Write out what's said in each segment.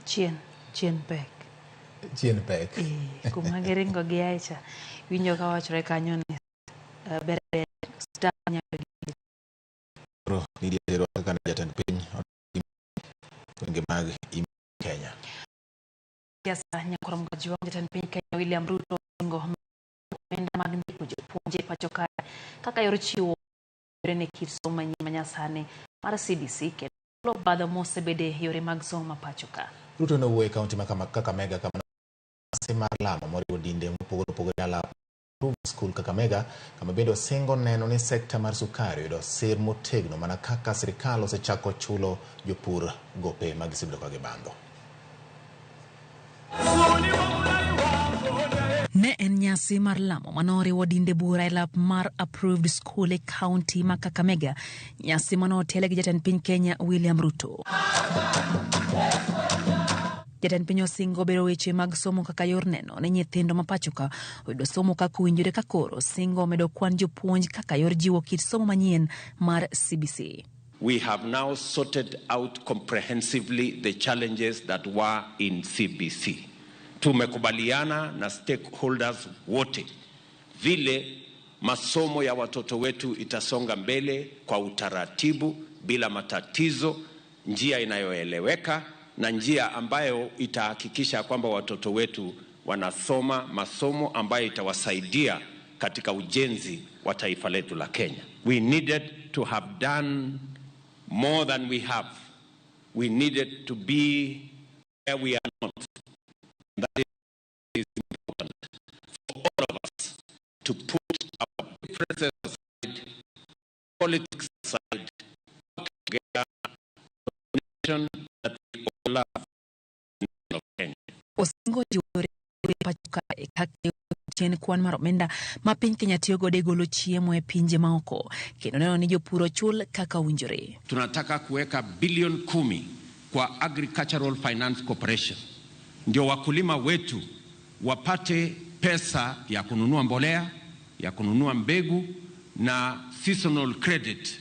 Chien, chien pek. Chien pek. Eh, kuma giringo giae cha. Winjo ka wachore kanyo ni ber ber star nyalo gi Koro Lydia Terwa kaka ne jatend piny gwenge mag Kenya. Siasa Nyakurom Kajwang' jatend piny Kenya William Ruto osingo omenda mag ndiko jopuonj e pacho kae kaka yor chiwo ne kit somo manyien manyasani mar CBC kendo obadho mosebede yore mag somo ma pacho ka. Ruto nowuoyo e kaunti ma Kakamega kama nyasi mar lamo moriwo dinde mopogore opogore alap School Kakamega kama bende osingo neno ni sekta mar sukari oyudo sir motegno mana kaka sirikal osechako chulo jopur gope ma gisebedo ka gibandho. Ne en nyasi mar lamo manoriwo dinde buora e lap mar Approved School e kaunti ma Kakamega, nyasi manotel gi jatend piny Kenya William Ruto. Jatend piny osingo bero weche mag somo kaka yor neno ni nyithindo ma pachoka oyudo somo kaka owinjore ka koro singo medo kwan jopuonj kaka yor jiwo kit somo manyien mar CBC. We have now sorted out comprehensively the challenges that were in CBC. Tumekubaliana na stakeholders wote vile masomo ya watoto wetu itasonga mbele kwa utaratibu bila matatizo, njia inayoeleweka na njia ambayo itahakikisha kwamba watoto wetu wanasoma masomo ambayo itawasaidia katika ujenzi wa taifa letu la Kenya. We needed to have done more than we have. We needed to be where we are not. That is important for all of us to put our differences aside, politics aside, work together for the nation that we all love, of Kenya. Osingo jiwo pacho kae kaka chien kwan mar omenda ma piny Kenya tiyo godo e golo chiemo e pinje maoko kendo neno ni jopur ochul kaka owinjore. Tunataka kuweka bilioni 10 kwa Agricultural Finance Corporation ndio wakulima wetu wapate pesa ya kununua mbolea, ya kununua mbegu na seasonal credit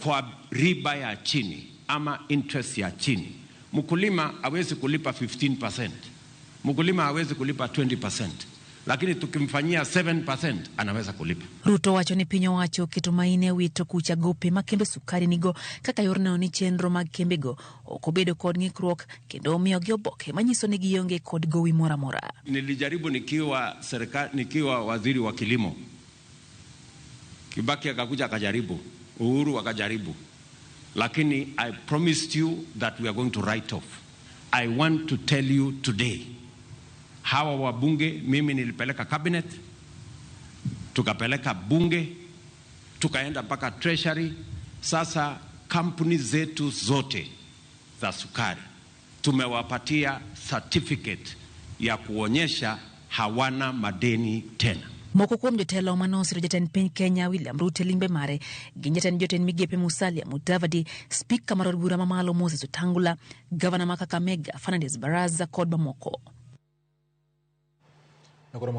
kwa riba ya chini ama interest ya chini. Mkulima hawezi kulipa 15%, mkulima hawezi kulipa 20%, lakini tukimfanyia 7% anaweza kulipa. Ruto wacho ni piny owacho oketo maine wito kucha gope ma kembe sukari nigo kaka yor neno ni chenro mag kembego ok obedo kod ng'ikruok kendo omiyogi oboke manyiso ni gionge kod gowi moro amora. Nilijaribu nikiwa serikali, nikiwa waziri wa kilimo, Kibaki akakuja akajaribu, Uhuru akajaribu, lakini I promised you that we are going to write off. I want to tell you today, hawa wabunge mimi nilipeleka cabinet, tukapeleka bunge, tukaenda mpaka treasury. Sasa kampuni zetu zote za sukari tumewapatia certificate ya kuonyesha hawana madeni tena. Moko kuom jotelo manosiro jatend piny Kenya William Ruto e limbe mare gin jatend jotend migepe Musalia Mudavadi, spika mar od bura mamalo Moses Wetangula, gavana ma Kakamega Fernandes Baraza kod mamoko. Nakoro